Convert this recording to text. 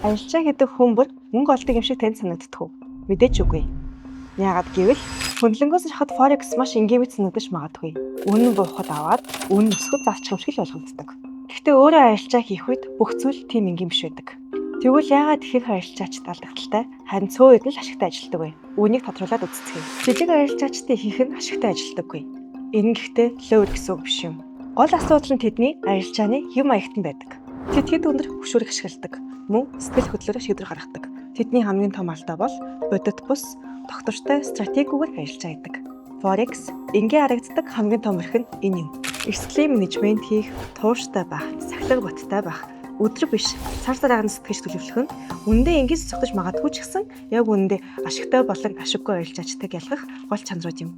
Арилжаа гэдэг хүн бүр мөнгө олдог юм шиг танд санагддаг уу? Мэдээж үгүй. Яагаад гэвэл хөндлөнгөөс харахад Forex маш энгийн мэт санагдаж магадгүй. Үнэ буухад аваад, үнэ өсөхөд зарчих юм шиг л ойлгогддог. Гэхдээ өөрөө арилжаа хийх үед бүх зүйл тийм энгийн биш байдаг. Тэгвэл яагаад ихэнх арилжаачид алдагдалтай, харин цөөн хэд нь л ашигтай ажилладаг вэ? Үүнийг тодруулаад үзцгээе. Жижиг арилжаачдын ихэнх нь ашигтай ажилладаггүй. Энэ нь гэхдээ лөөр гэсэн үг биш юм. Гол асуудал нь тэдний арилжааны хэв маягт нь байдаг. Тэд хэд өндөр хөшүүрэг ашигладаг. Мөн сэтгэл хөдлөлөөр шийдвэр гаргадаг. Тэдний хамгийн том алдаа бол бодит бус тогтвортой стратегигээр арилжаа хийдэг. Forex энгийн харагддаг хамгийн том эрх нь энэ юм. Эрсдлийн менежмент хийх, тууштай байх, сахилга баттай байх, өдөр биш сар сараар нь сэтгэж төлөвлөх нь үнэндээ энгийн сонсогдож магадгүй ч гэсэн яг үнэндээ ашигтай болон ашиггүй арилжаачдыг ялгах гол чанарууд юм.